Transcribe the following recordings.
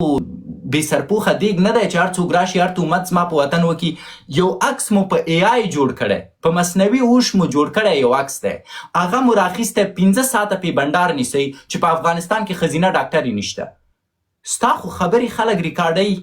بې سرپوښه دیګ نه دی چې هر څوک راشي هر تهمت زما په وطن وکړي. یو عکس مو په ای آی جوړ کړی، په مصنوعي هوش مو جوړ کړی یو عکس دی، هغه مو راخیستی، 5 ساعته پې بنډار نیسئ چې په افغانستان کې ښځینه ډاکټرې نشته. ستا خو خبرې خلک ریکارډوي.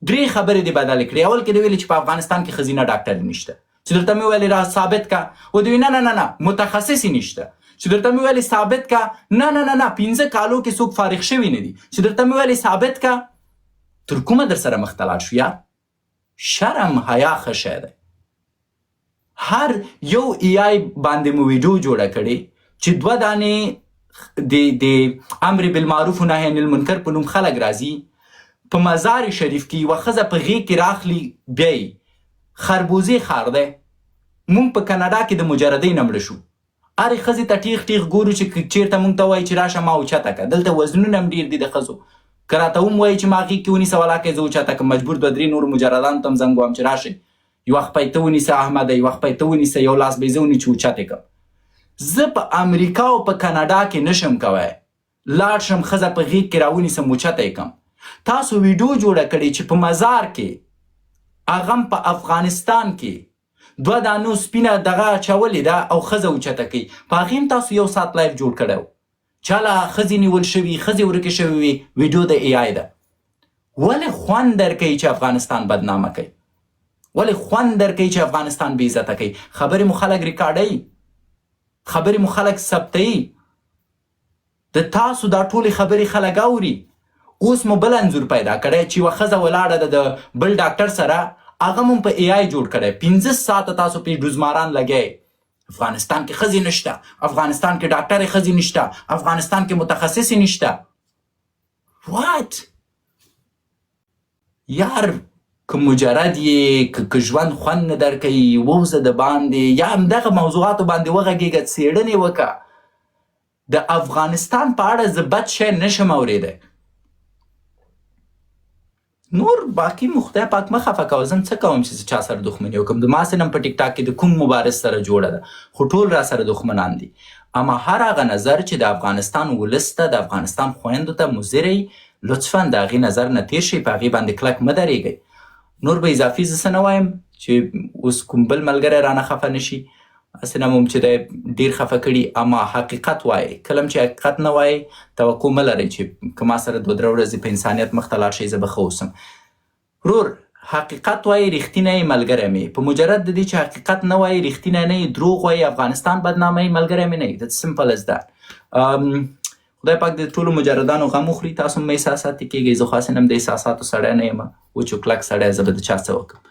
درې خبرې دې بدلې کړې. اول کې دې ویلې چې په افغانستان کې ښځینه ډاکټرې نشته، چې درته مې ویلې را ثابت کا، و دوی نه نه نه نه، متخصصې نشته. چې درته مې ویلې ثابت کا، نه نه نه نه، 5 کالو کې څوک فارغ شوي نه دي. چې درته مې ویلې ثابت کا. تر کومه در سره مخته لاړ شو یار؟ شرم حیا ښه شی دی. هر یو ای آی باندې مو ویډیو جوړه کړې چې دوه دانې د امر بالمعروف و نهی عن المنکر په نوم خلک راځي، په مزار شریف کې یوه ښځه په غېږ کې راخلي بیایي. خربوزې ښار دی. مونږ په کاناډا کې د مجردۍ نه مړه شو. هرې ښځې ته ټیغ ټیغ ګورو چې چیرته مونږ ته وایي چې راشه ما اوچته که. دلته وزنونه هم ډېر دي د ښځو. که راته هم وایي چې ما غېږ کې ونیسه، ولاکه یې زه اوچته کړم. مجبور دوه درې نورو مجردانو ته هم زنګ وهم چې راشئ، یوه خپه یې ته ونیسه احمده، یوه خپه یې ته ونیسه، یو لاس به یې زه ونیسم چې اوچت یې کړم. زه په امریکا او په کاناډا کې نشم کوی لاړ شم، ښځه په غېږ کې راونیسم، اوچته یې کړم. تاسو ویډیو جوړه کړې چې په مزار کې، هغه هم په افغانستان کې، دوه دانو سپینه دغه اچولې ده او ښځه اوچته کوي. په هغې هم تاسو یو ساعت live جوړ کړی و. چاله ښځې نیول شوي، ښځې ورکې شوې وي، ویډیو د ای آی ده. ولې خوند درکوي چې افغانستان بدنامه کوي؟ ولې خوند درکوي چې افغانستان بې عزته کوي؟ خبرې مو خلک ریکارډوي، خبرې مو خلک ثبتوي. د تاسو دا ټولې خبرې خلک اوري. اوس مو بل انځور پیدا کړی چې یوه ښځه ولاړه ده د بل ډاکټر سره، هغه مو په ای آی جوړ کړی. 5 ساعته تاسو پې ډوزماران لګی. افغانستان کې ښځې نشته، افغانستان کې ډاکټرې ښځې نشته، افغانستان کې متخصصې نشته. What یار؟ که مجرد یې، که ژوند خوند نه درکوي، ووځه د باندې، یا همدغه موضوعاتو باندې وغږېږه، څېړنې وکړه. د افغانستان په اړه زه بد شی نشم اورېدی. نور باقي مو خدای پاک مه خفه کوه. زه هم څه کوم چې زه چا سره دښمني وکړم؟ د ما سره هم په ټیک ټاک کې د کوم مبارز سره جوړه ده، خو ټول را سره دښمنان دي. اما هر هغه نظر چې د افغانستان ولس ته، د افغانستان خویندو ته مضر وي، لطفا د هغې نظر نه تیر شئ، په هغې باندې کلک مه درېږئ. نور به اضافي زه څه نه وایم چې اوس کوم بل ملګری رانه خفه نه شي. هسې نه هم چې دی ډېر خفه کړي. اما حقیقت وایې. کله چې حقیقت نه وایې، توقع مه لرئ چې که ما سره دوه درې ورځې په انسانیت مخته لاړ شئ، زه به ښه اوسم. ورور، حقیقت وایي، رښتینی ملګری مې. په مجرد د دې چې حقیقت نه وایي، رښتینی نه یې، دروغ وایي، افغانستان بدناموي، ملګری مې نه یې. That's simple as that. خدای پاک د ټولو مجردانو غم وخوري. تاسو مه احساساتي کېږئ. زه خو هسې هم د احساساتو سړی نه یم، وچ و کلک سړی، زه به د چا څه وکړم؟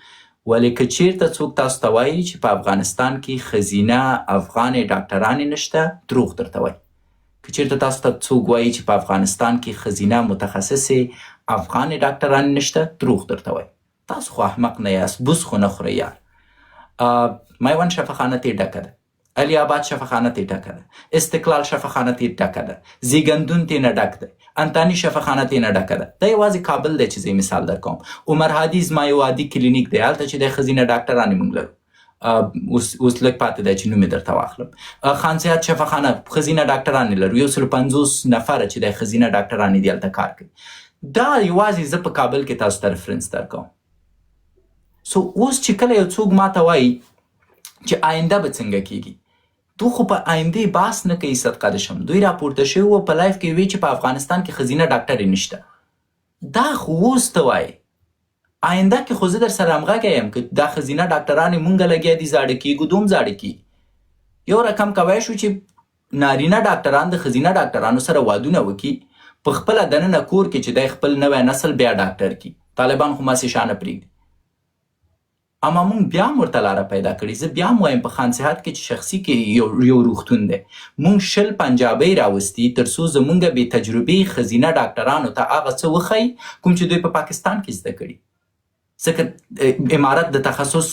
ولې که چیرته څوک تاسو ته وایي چې په افغانستان کې ښځینه افغانې ډاکټرانې نشته، دروغ درته وایي. که چیرته تاسو ته څوک وایي چې په افغانستان کې ښځینه متخصصې افغانې ډاکټرانې نشته، دروغ درته وایي. تاسو خو احمق نه یاست، بوس خو نه خورئ یار. میوند شفاخانه ترې ډکه ده، علي آباد شفاخانه ترې ډکه ده، استقلال شفاخانه ترې ډکه ده، زیږندون ترې نه ډک دی، انتاني شفاخانه ترې نه ډکه ده. دا یوازې کابل دی چې زه مثال درکوم. عمر هادي زما یو عادي کلینیک دی، هلته چې د ښځینه ډاکټرانې مونږ لرو. اوس لږ پاتې دی چې نوم یې درته واخلم. خان صحت شفاخانه ښځینه ډاکټرانې لرو، 150 نفره چې د ښځینه ډاکټرانې دي، هلته کار کوي. دا یوازې زه په کابل کې تاسو ته reference درکوم. So اوس چې کله یو څوک ماته وایي چې آینده به څنګه کیږي، تو خو په آیندې باس نه کوي. صدقه دې شم، دوی راپورته شوي وو، په live کې وی چې په افغانستان کې ښځینه ډاکټرې نشته. دا خو اوس ته وایې، آینده کې خو زه در سره همغږی یم. که دا ښځینه ډاکټرانې مونږ لګیا دي زاړه کیږو، دوم زاړه کیږي. یو رقم کوی شو چې نارینه ډاکټران د ښځینه ډاکټرانو سره وادونه وکړي، په خپله دننه کور کې چې دی خپل نوی نسل بیا ډاکټر کړي. طالبان خو ماسې شانه پرېږدي، اما مونږ بیا هم ورته لاره پیدا کړې. زه بیا هم وایم، په خان صحت کې چې شخصي کې یو روغتون دی، مونږ 20 پنجابۍ راوستي تر څو زمونږ بې تجربې ښځینه ډاکټرانو ته هغه څه وښیي کوم چې دوی په پاکستان کې زده کړي، ځکه امارت د تخصص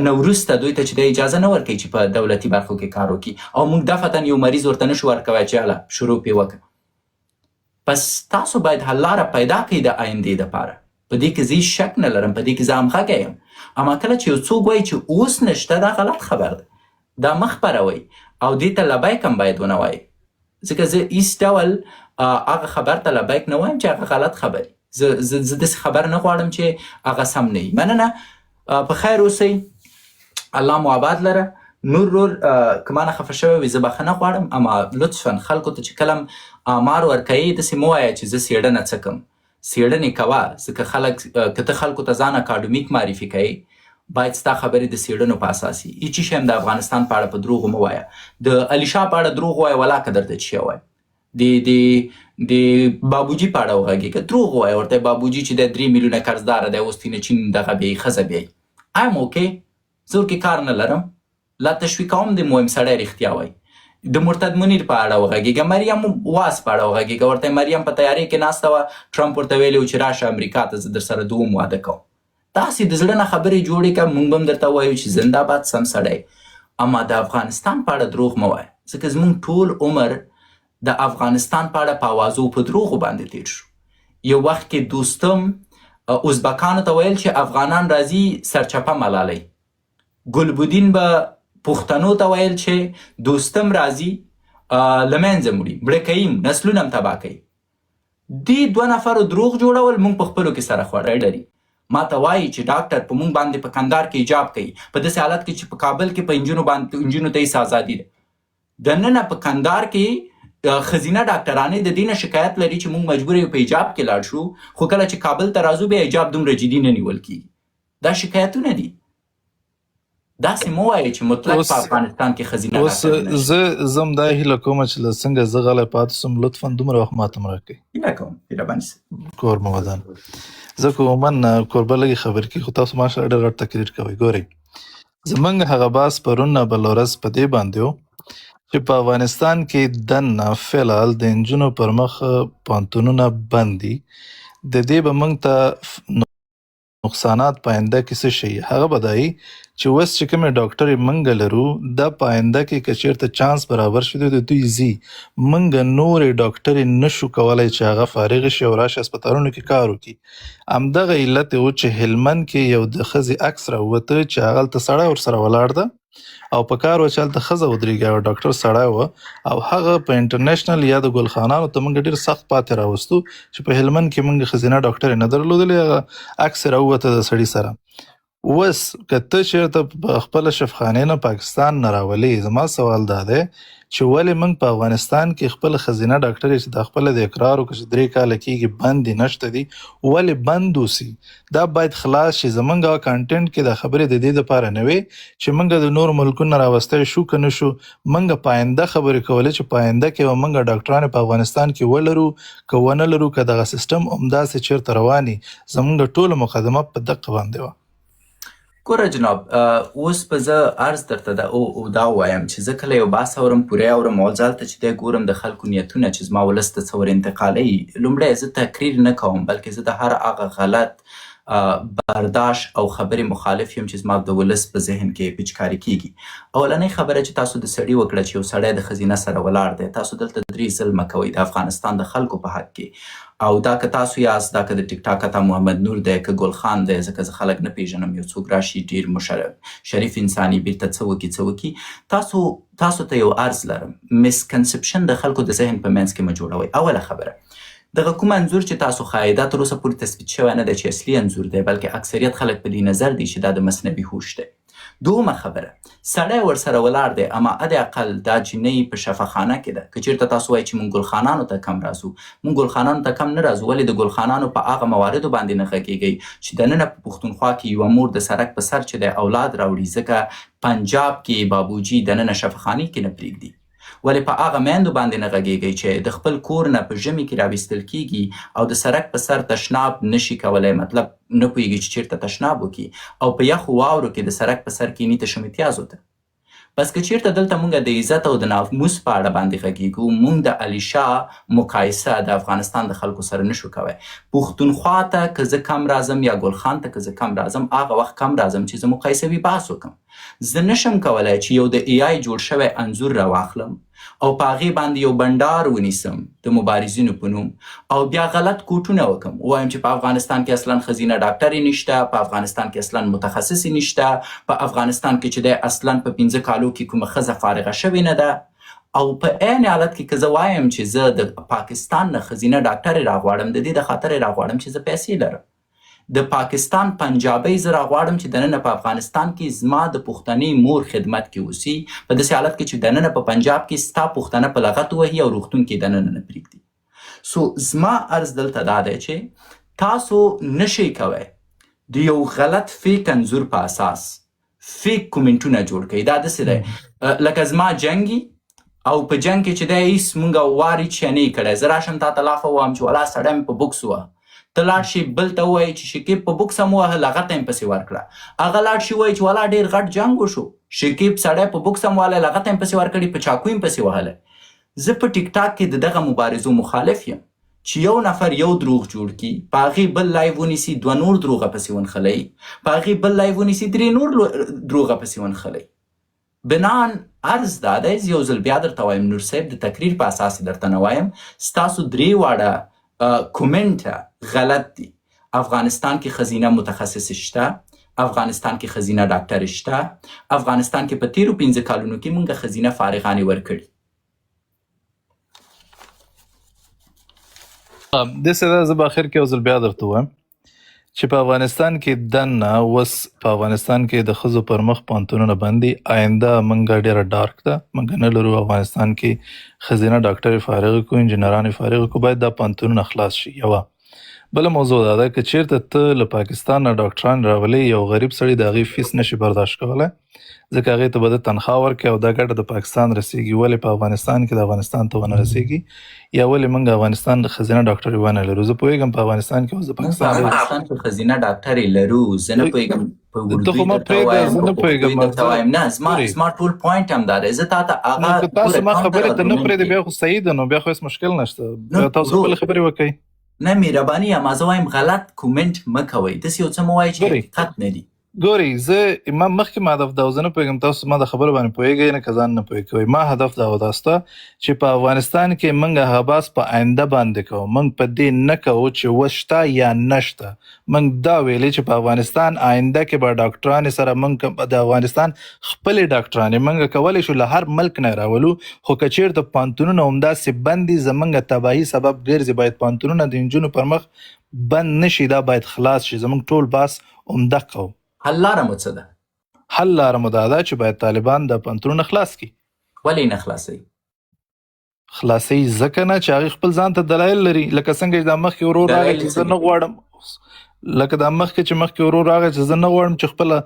نه وروسته دوی ته چې د اجازه نه ورکوي چې په دولتي برخو کې کار وکړي، او مونږ دفعتا یو مریض ورته نشو ورکوی چې هله شروع پې وکړه. پس تاسو باید حل لاره پیدا کړئ د آیندې دپاره. په دې کې زه هیڅ شک نه لرم، په دې کې زه همغږی یم. اما کله چې یو څوک وایي چې اوس نشته، دا غلط خبر ده. دا مه خپروئ او دې ته لبیک هم باید ونه وایئ، ځکه زه هیڅ ډول هغه خبر ته لبیک نه وایم چې هغه غلط خبر وي. زه داسې خبر نه غواړم چې هغه سم نه وي. مننه، په خیر اوسئ، الله مو آباد لره. نور رور که ما نه خفه شوی وي زه بخښنه غواړم، اما لطفا خلکو ته چې کله آمار ورکوي داسې مه وایه چې زه څېړنه څه کوم. څېړنې کوه، ځکه خلک که ته خلکو ته ځان اکاډمیک معرفي کوي باید ستا خبرې د څېړنو په اساس وي. هیڅ شی هم د افغانستان په اړه په دروغو مه وایه. د علیشاه په اړه دروغ وایه ولا که درته څه شی وایه. د د د بابوجي په اړه وغږېږه، دروغ وایه ورته، بابوجي چې دی 3 میلیونه قرضداره دی، اوس ترېنه چین دغه بیایي، ښځه بیایي. ایم اوکې، زه ورکې کار نه لرم، لا تشویقوم دې مهم سړی رښتیا وایي. د مرتد منیر په اړه وغږېږه، مریم واس په اړه وغږېږه، ورته مریم په تیارې کې ناسته وه، ټرمپ ورته ویلي و چې راشه امریکا ته، زه درسره دوم واده کوم. داسې د زړه نه خبرې جوړې که، مونږ به هم درته وایو چې زنده باد سم سړی، اما د افغانستان په اړه دروغ مه وایه، ځکه زمونږ ټول عمر د افغانستان په اړه په اوازو په دروغو باندې تیر شو. یو وخت کې دوستم ازبکانو ته ویل چې افغانان راځي سرچپه ملالۍ، ګلبدین به پښتنو ته ویل چې دوستم راځي له منځه مړي، مړه کوي، نسلونه هم تباه کوي. دې دوه نفرو دروغ جوړول، مونږ په خپلو کې سره خوړل لري. ما ته وایي چې ډاکټر په مونږ باندې په کندهار کې حجاب کوي، په داسې حالت کې چې په کابل کې په انجونو باندې انجونو ته هیڅ ازادي ده. دننه په کندهار کې ښځینه ډاکټرانې د دې نه شکایت لري چې مونږ مجبور یو په حجاب کې لاړ شو، خو کله چې کابل ته راځو بیا حجاب دومره جدي نه نیول کیږي. دا شکایتونه دي. داسې مه وایئ چې مطلق اوس په افغانستان کې ښځینه اوس ډاکټرې نشته. زه هم دا هیله کوم چې له څنګه زه غلی پاتې شم، لطفا دومره وخت ماته هم راکړئ. هیله کوم، مهرباني سه. کور مو ودان. زه خو عموماً کوربه لږې خبرې کوي، خو تاسو ماشاءالله ډېر غټ تقریر کوئ. ګورئ، زمونږ هغه باس پرون نه بله ورځ په دې باندې و چې په افغانستان کې دننه فعل د نجونو پر مخ پوهنتونونه بند دي. د دې به موږ ته نقصانات په آینده کې څه شي؟ هغه به دا وي چې اوس چې کومې ډاکټرې مونږ لرو، دا په آینده کې که چېرته چانس برابر شي د دوی ځي، مونږ نورې ډاکټرې نشو کولی چې هغه فارغ شي او راشي هسپتالونو کې کار وکړي. همدغه علت و چې هلمند کې یو د ښځې عکس راووته چې هغه هلته سړی ورسره ولاړ ده او په کار و چې هلته ښځه ودرېږي، او ډاکټر سړی و، او هغه په انټرنیشنل یا د ګلخانانو ته مونږ ډېر سخت پاتې راوستو چې په هلمند کې مونږ ښځینه ډاکټرې نه درلودلې، هغه عکس یې راووته د سړي سره. اوس که ته چېرته په خپله شفخانې نه پاکستان نه راولې، زما سوال دا دی چې ولې موږ په افغانستان کې خپل ښځینه ډاکټرې چې دا خپله د اقرار وکړه چې 3 کاله کېږي بندې نشته دي، ولې بند اوسي؟ دا باید خلاص شي. زمونږ هغه کانټینټ کې دا خبرې د دې دپاره نه وې چې موږ د نورو ملکونو نه راوستی شو که نه شو، موږ په آینده خبرې کولې چې په آینده کې به موږ ډاکټرانې په افغانستان کې ولرو که ونه لرو، که دغه سیستم همداسې چېرته روان وي. زمونږ ټوله مقدمه په دقه باندې وه. ګوره جناب، اوس به زه عرض درته دا او دا وایم چې زه کله یو بحث اورم، پوره اورم، او ځل ته چې دی ګورم د خلکو نیتونه چې زما ولس ته څه ور انتقالوي، لومړی زه تقریر نه کوم، بلکې زه د هر هغه غلط برداشت او خبرې مخالف یم چې زما د ولس په ذهن کې پیچکاري کیږي. اولنۍ خبره چې تاسو د سړي وکړه چې یو سړی د ښځینه سره ولاړ دی، تاسو دلته 3 ظلمه کوئ د افغانستان د خلکو په حق کې. او دا که تاسو یاست، دا که د ټیک ټاک عطا محمد نور دی، که ګل خان دی، ځکه زه خلک نه پیژنم، یو څوک راشي ډیر مشرف شریف انساني بیرته څه وکي څه وکي. تاسو ته یو عرض لرم، مسکنسپشن د خلکو د ذهن په منځ کې مه جوړوئ. اوله خبره، دغه کوم انځور چې تاسو ښایئ دا تر اوسه پورې تثبیت شوی نه دی چې اصلي انځور دی، بلکې اکثریت خلک په دې نظر دي چې دا د مصنوعي هوش دی. دومه خبره، سړی ورسره ولاړ دی، اما حد اقل دا جینۍ په شفاخانه کې ده. که چېرته تاسو وایئ چې مونږ ګلخانانو ته کم راځو، مونږ ګلخانانو ته کم نه راځو. ولې د ګلخانانو په هغه مواردو باندې نه غږېږئ چې دننه په پښتونخوا کې یوه مور د سړک په سر چې دی اولاد راوړي، ځکه پنجاب کې بابوجي دننه شفاخانې کې نه پرېږدي؟ ولې په هغه میندو باندې نه غږېږئ چې د خپل کور نه په ژمي کې راویستل کیږي او د سړک په سر تشناب نشي کولی، مطلب نه پوهېږي چې چېرته تشناب وکړي، او په یخو واورو کې د سړک په سر کینی تشو امتیازو ته؟ بس که چېرته دلته مونږ د عزت او د ناموس په اړه باندې غږېږو، مونږ د علیشاه مقایسه د افغانستان د خلکو سره نشو کوی. پښتونخوا ته که زه کم راځم یا ګلخان ته که زه کم راځم، هغه وخت کم راځم چې زه مقایسوي بحث وکړم. زه نشم کولای چې یو د ای آی جوړ شوی انځور راواخلم او په هغې باندې یو بنډار ونیسم د مبارزینو په نوم او بیا غلط کوټونه وکم، ووایم چې په افغانستان کې اصلا ښځینه ډاکټرې نشته، په افغانستان کې اصلا متخصصې نشته، په افغانستان کې چې دی اصلا په 5 کالو کې کومه ښځه فارغه شوې نه ده. او په عین حالت کې که زه وایم چې زه د پاکستان نه ښځینه ډاکټرې راغواړم، د دې د خاطر یې راغواړم چې زه پیسې لرم. د پاکستان پنجابۍ زه راغواړم چې دننه په افغانستان کې زما د پښتنې مور خدمت کې اوسي، په داسې حالت کې چې دننه په پنجاب کې ستا پښتنه په لغت وهي او روغتون کې دننه نه پرېږدي. سو زما عرض دلته دا دی چې تاسو نشئ کوی د یو غلط فیک انځور په اساس فیک کومنټونه جوړ کړئ. دا داسې دی لکه زما جنګي او په جنګ کې چې دی هیڅ مونږ وار هیڅ شی نه کړی، زه راشم تا ته لافه ووایم چې ولا سړی مې په بوکس ووهه، ته لاړ شې بل ته ووایې چې شکیب په بوکس هم ووهه لغته یې پسې ورکړه، هغه لاړ شي ووایي چې ولا ډېر غټ جنګ وشو، شکیب سړی په بوکس هم والی لغته یې پسې ورکړې، په چاکو یې پسې وهلی. زه په ټیک ټاک کې د دغه مبارزو مخالف یم چې یو نفر یو دروغ جوړ کړي، په هغې بل لایو ونیسي دوه نور دروغه پسې ونښلوي، په هغې بل لایو ونیسي درې نور دروغه پسې ونښلوي. بناً عرض دا دی، زه یو ځل بیا درته وایم نور صاحب، د تقریر په اساس یې درته نه وایم، ستاسو درې واړه کومنټه غلط دي. افغانستان کې ښځینه متخصصې شته، افغانستان کې ښځینه ډاکټرې شته، افغانستان کې په تیرو 5 کالونو کې مونږ ښځینه فارغانې ورکړي. داسې ده، زه به اخر کې یو ځل بیا درته ووایم چې په افغانستان کې دننه اوس په افغانستان کې د ښځو پر مخ پوهنتونونه بند دي. آینده موږ ډېره ډارک ده، موږ نه لرو افغانستان کې ښځینه ډاکټرې فارغې کړو، انجینرانې فارغې کړو، باید دا پوهنتونونه خلاص شي. یوه بله موضوع دا ده که چیرته ته له پاکستان نه ډاکټران راولې، یو غریب سړی د هغې فیس نشي برداشت کولی، ځکه هغې ته به د تنخوا ورکړي او دا ګټه د پاکستان رسیږي. ولې په افغانستان کې د افغانستان ته ونه رسیږي؟ یا ولې موږ افغانستان د ښځینه ډاکټرې ونه لرو؟ زه پوهیږم په افغانستان کې اوس د موږ په پاکستان ډېر افغانستان کې ښځینه ډاکټرې لرو، زه نه پوهیږم په ته اردو خو یې ما درته پرېږده، وایم، زه په نه پښتو پوهیږم. یې درته زه وایم. نه، زما ګوري زما ټول پوینټ هم دا دی، زه تا ته نو هغه که تاسو ګوره ما کاونټر خبرې ته نه ارګومنټ پرېږدئ کې بیا خو صحیح ده، نو بیا خو هېڅ مشکل نشته، نو بیا تاسو ورور خپلې خبرې وکړئ. نه مهرباني اما زه وایم غلط کومنټ مه کوئ، داسې یو څه مه وایئ چې ګوري حقیقت نه دي. ګوري زه ما مخکې ما هدف دا و، زه نه پوهېږم تاسو ما د خبرو باندې پوهېږئ نه که ځان نه پوه کوئ. ما هدف دا و تاسو ته چې په افغانستان کې موږ هغه بحث په آینده باندې کوو، موږ په دې نه کوو چې اوس شته یا نشته. موږ دا ویلي چې په افغانستان آینده کې به ډاکټرانې سره موږ د افغانستان خپلې ډاکټرانې موږ کولی شو له هر ملک نه راولو، خو که چیرته پوهنتونونه همداسې بند دي زموږ تباهي سبب ګرځي. باید پوهنتونونه د نجونو پر مخ بند نشي، دا باید خلاص شي. زموږ ټول بحث همدقه و. حل لاره مو څه ده؟ حل لاره مو دا ده چې باید طالبان دا پوهنتونونه خلاص کړي. ولې یې نه خلاصوي؟ خلاصوي ځکه نه چې هغوی خپل ځان ته دلایل لري، لکه څنګه چې دا مخکې ورور راغی دلایل چې یې څه زه دي؟ نه غواړم، لکه دا مخکې چې مخکې ورور راغی چې زه نه غواړم چې خپله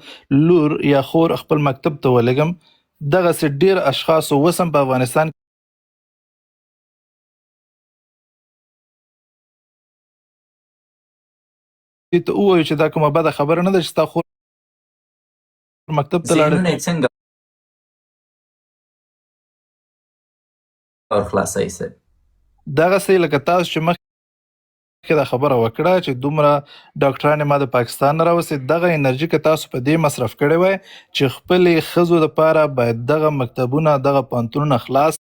لور یا خور خپل مکتب ته ولېږم. دغسې ډېر اشخاص اوس هم په افغانستان کې ته ووایو چې دا کومه بده خبره نه ده چې ستا خور مکتب ته لاړه. ذهنونه یې څنګه ور خلاصوي صاحب؟ دغسې لکه تاسو چې مخکې دا خبره وکړه چې دومره ډاکټرانې ما د پاکستان نه راوستې، دغه انرژي که تاسو په دې مصرف کړې وای چې خپلې ښځو دپاره باید دغه مکتبونه دغه پوهنتونونه خلاص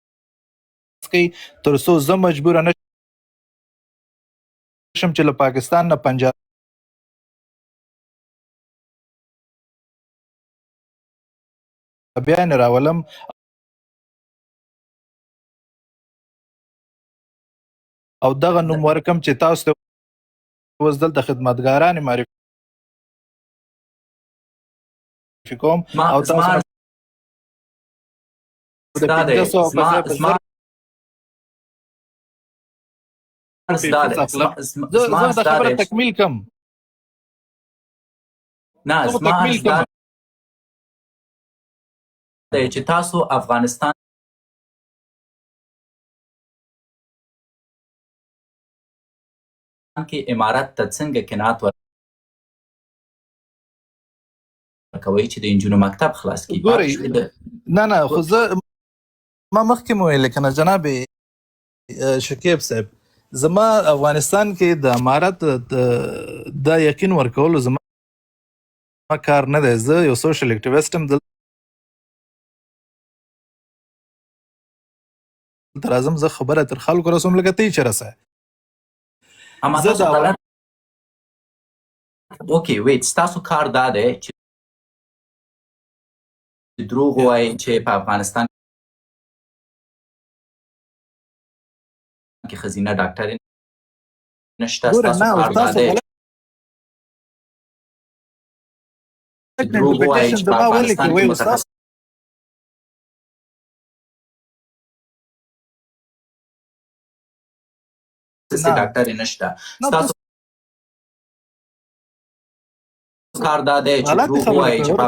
کړئ تر څو زه مجبوره نه شم چې له پاکستان نه پنجابیانې راولم او دغه نوم ورکم چې تاسو ته اوس دلته خدمتګارانې معرفي کوم ما او زما تاسو د دا دی 500 په زما ځای په زما 1000 عرض روپۍ دا فیس دی اخلم. زما زه زما زه عرض دا دا خبره دی تکمیل کم، نه زه خو زما تکمیل عرض دا کم. دی چې تاسو افغانستان کې امارت ته څنګه قناعت ورکوئ چې د انجونو مکتب خلاص کړي؟ ګورئ پاتې شوې د نه نه، خو زه ما مخکې مو ویل کنه جناب شکیب صاحب، زما افغانستان کې د امارت د یقین ورکولو زما کار نه دی. زه یو سوشل اکټیویسټ یم، دلته راځم، زه خبره تر خلکو رسوم لکه ته یې چې رسوې. اما زه تاسو د غلط اوکې ویټ، ستاسو کار دا دی چې دروغ ووایئ چې په افغانستان کې ښځینه ډاکټرې نشته. ګوره ستاسو نه، کار دا تاسو دی غلط چې دروغ ووایئ انټرپریټیشن چې په زما ولې افغانستان کې کوي استاد؟ متخصصې نه ډاکټرې نشته. نه، ستاسو تاسو کار دا دی چې غلط دروغ خبره ووایئ چې کوي په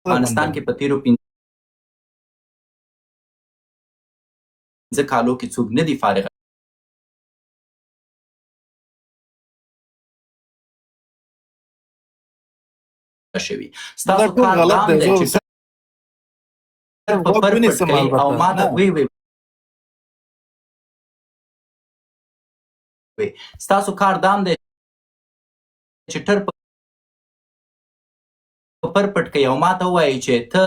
افغانستان کې په تیرو 5 کالو کې څوک نه دي فارغ شوي. دا ستاسو ټول کار غلط دام دی. دی زه چې صرف په غوږ پر پټ ونیسم کوي او البته ما ته نه. وی وی وی، ستاسو کار دام دی چې ټر په پر پټ کوي او ما ته ووایي چې ته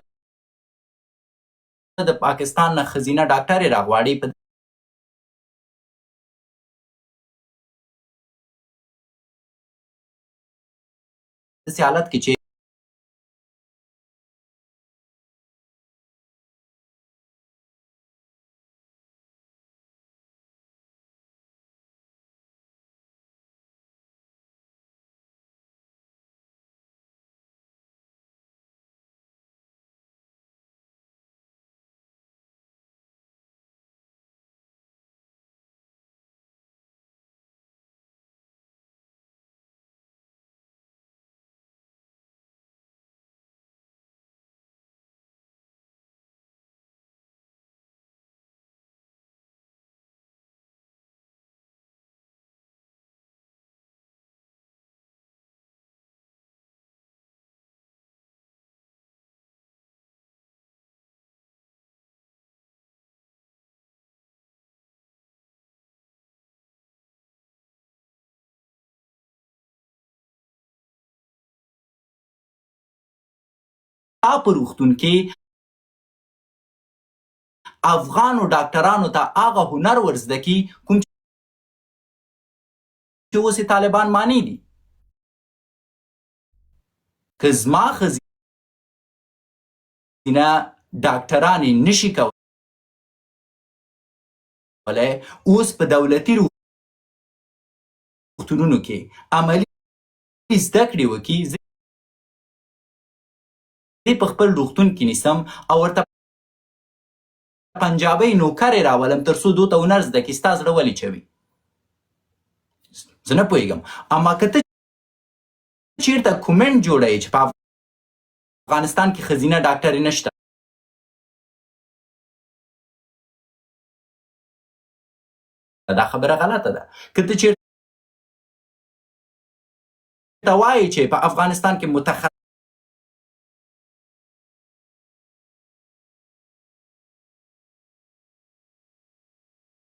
د پاکستان نه ښځینه ډاکټرې راغواړي، په داسې حالت کې چې په روغتون کې افغانو ډاکټرانو ته هغه هنر ورزده کی کوم چې اوس یې طالبان معنی دي. که زما ښځینه ډاکټرانې نشي کولی اوس په دولتي روغتونونو کې عملي زده کړې وکړي، زه یې په خپل روغتون کې نیسم او ورته پنجابۍ نوکرې راولم تر څو دوی ته هنر زده کړي. ستا زړه ولې چوي؟ زه نه پوهېږم. اما که ته چیرته کومنټ جوړوې چې په افغانستان کې ښځینه ډاکټرې نشته، دا خبره غلطه ده. که ته چیرته وایې چې په افغانستان کې متخصصې